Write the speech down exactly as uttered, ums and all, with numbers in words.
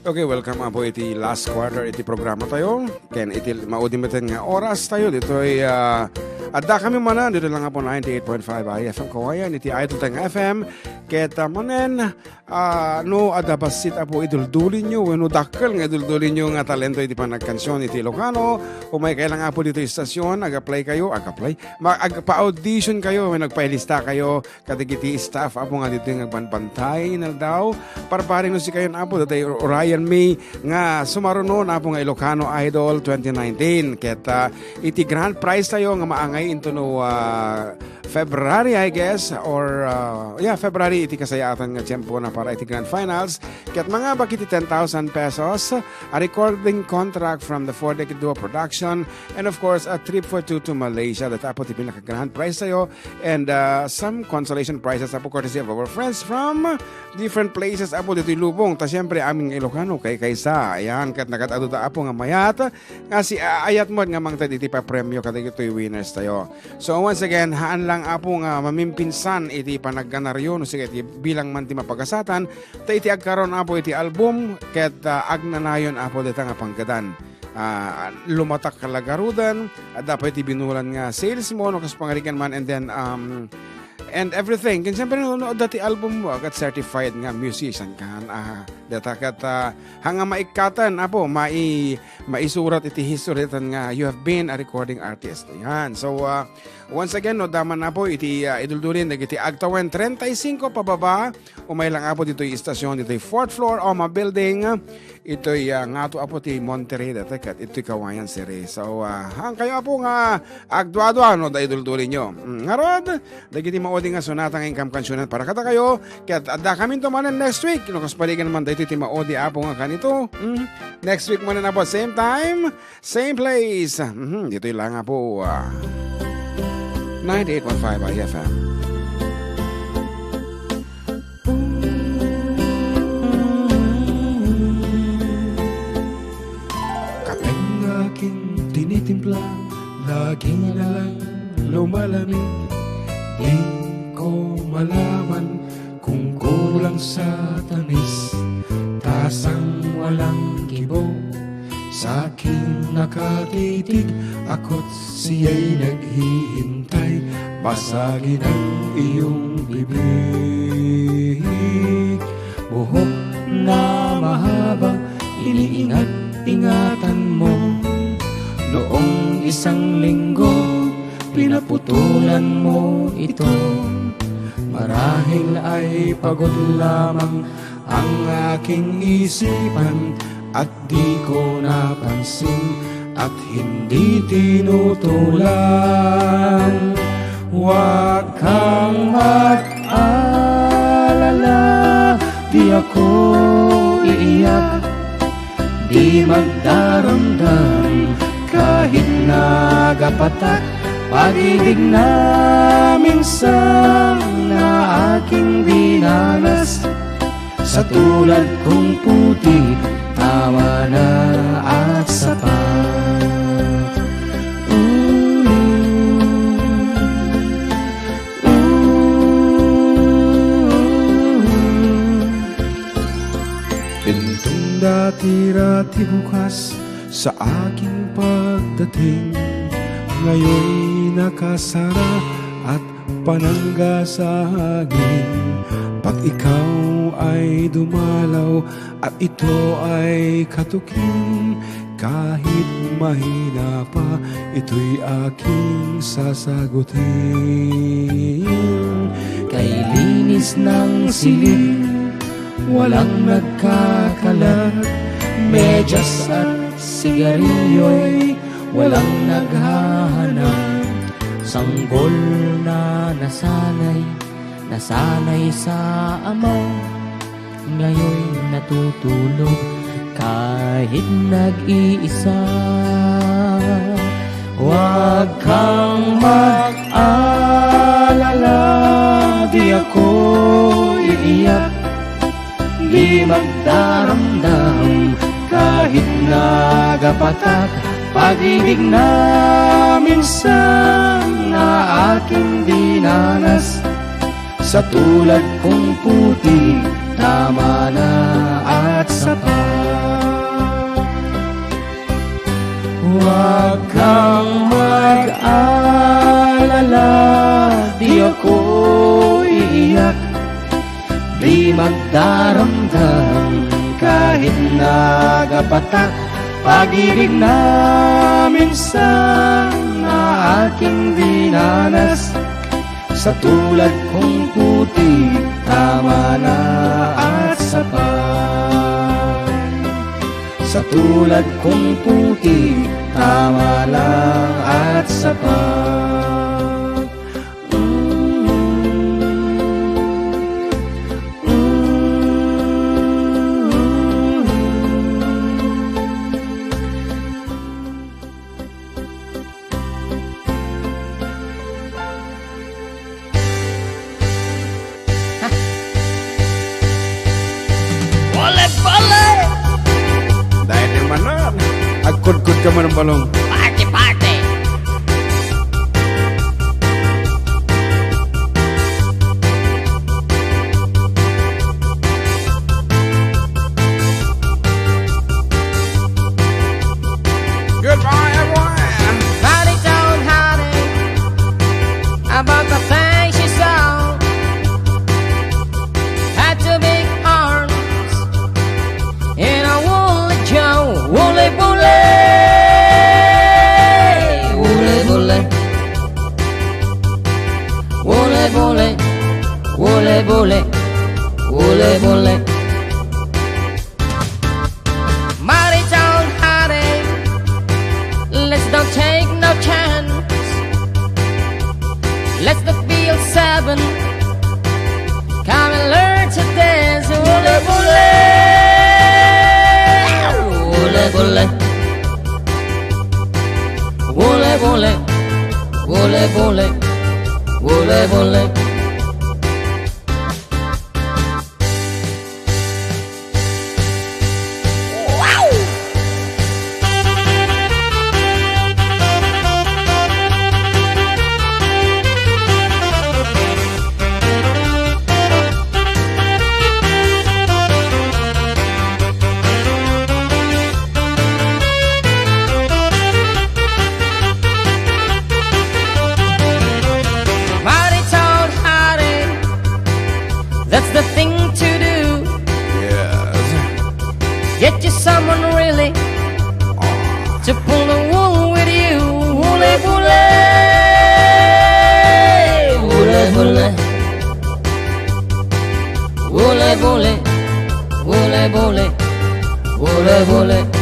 Okay, welcome, Apo, iti last quarter iti programa tayo. Ken iti maudi metten nga oras tayo, ditoy, ah, adda kami manen, dito lang, Apo, ninety-eight point five I F M Kawayan, iti Idol tayo nga F M. Ket, ah, manen, ah, no adda bassit, Apo, iduldulinyo, wenno dakkel nga iduldulinyo nga talento iti panagkansion iti Ilocano, umay kay lang, Apo, ditoy istasyon, ag-apply kayo, ag-apply, ma-, agpa-audition kayo, wenno agpailista kayo, kadagiti staff, Apo, nga ditoy nga agbanbantay inaldaw. Parparing no sikayon, Apo, datoy Orion May nga sumaruno, Apo, nga Ilocano Idol twenty nineteen. Ket, ah, iti grand prize tayo nga maangay into no, ah, February, I guess, or, ah, yeah, February iti kasayaatan nga tiempo na para iti grand finals. Ket mangabak iti ten thousand pesos, a recording contract from the Four Decade Duo Production, and of course, a trip for two to Malaysia. That, Apo, ti pinaka grand prize tayo. And, uh, some consolation prizes, Apo, courtesy of our friends from different places, Apo, ditoy lubong. Ta siyempre, amin nga Ilocano, kaykaysa. Ayan, ket nagad-adu ta, Apo, nga mayat, nga si, ah, ayat mo nga mangted iti papremyo kadagitoy winners tayo. So, once again, haan lang, Apo, nga mamimpinsan iti panagganaryo, no, sige, iti bilang man ti mapagasatan, ta iti agkaron, Apo, iti album, ket, ah, agnanayon, Apo, dita nga panggedan. Ah, lumatak la garuden, adda pay ti binulan nga sales mo, no, kas pangarigan man, and then, um, and everything. Ken siyempre, no, no, adda ti album mo, ket certified nga musician kan, ah, data ket, ah, hanga maikkaten, Apo, mai-, maisurat iti history tan nga you have been a recording artist. Yan. So, ah, once again, no, daman, Apo, iti, ah, iduldurin dagiti agtawen treinta y cinco pababa, umay lang, Apo, ditoy istasyon, ditoy fourth floor, Oma Building, itoy, ah, ngato, Apo, ti Monterrey, data ket itoy Kawayan City. So, ah, haan kayo, Apo, nga agduadua, no, da iduldurinyo. Mm, ngarud, dagiti maudi nga sonata nga inkam kansionan para kadakayo, ket adda kaminto manen next week, no, kas parigan man daytoy ti maudi, Apo, nga kanito. Mm, next week manen, Apo, same time, same place. Mhm, ditoy lang, Apo, ah, ninety-eight point five I F M. Kapenga kin tinitimpla, lagi na lang lumalamig. Di ko malaman kung kulang sa tamis, tasang walang kibo. Sa akin nakatitig, ako't siya'y naghihintay. Basagin ang iyong bibig. Buhok na mahaba, iniingat-ingatan mo. Noong isang linggo, pinaputulan mo ito. Marahil ay pagod lamang ang aking isipan at di ko napansin at hindi tinutulan. Huwag kang mag-alala, di ako iiyak, di magdaramdam kahit nagapatak. Pag-ibig na minsan na aking dinanas, sa tulad kong puti, tama na at sapat. Ooh, ooh, ooh. Benteng dati ra ti bukas sa aking pagdating. Ngayon nakasara at panangga sa hangin. Pag ikaw ay dumalaw at ito ay katukin, kahit mahina pa, ito'y aking sasagutin. Kay linis ng silid, walang nagkakalat, medyas at sigarilyo'y walang naghahanap. Sanggol na nasanay, nasanay sa ama, ngayon natutulog kahit nag-iisa. Huwag kang mag-alala, di ako iiyak, di magdaramdam kahit nagapatak. Pag-ibig na minsan na aking dinanas, sa tulad kong puti, tama na at sapa. Huwag kang mag-alala, di ako iiyak, di magdaramdam kahit nagapatak. Pag-ibig na minsan na aking dinanas, sa tulad kong putik, tama na at sapat. Sa tulad kong putik, tama lang at sapat. Wala, wala! Dahil naman na, agkudkod ka man ng balong. Party, party! Goodbye, everyone. But it don't hurt it about the things she saw. Had two big arms and a woolly jaw. Woolly, woolly. Woolly, woolly. Woolly, woolly. Woolly, woolly. Woolly, woolly. Marital heartache, let's don't take no chance. Let's not be all seven. Come and learn to dance. Wole, wole. Wole, wole. Wole, wole. Wole, wole. Wole, wole. Marital heartache, that's the thing to do. Yes. Get you someone really to pull the wool with you. Wole, wole. Wole, wole. Wole, wole. Wole, wole. Wole, wole.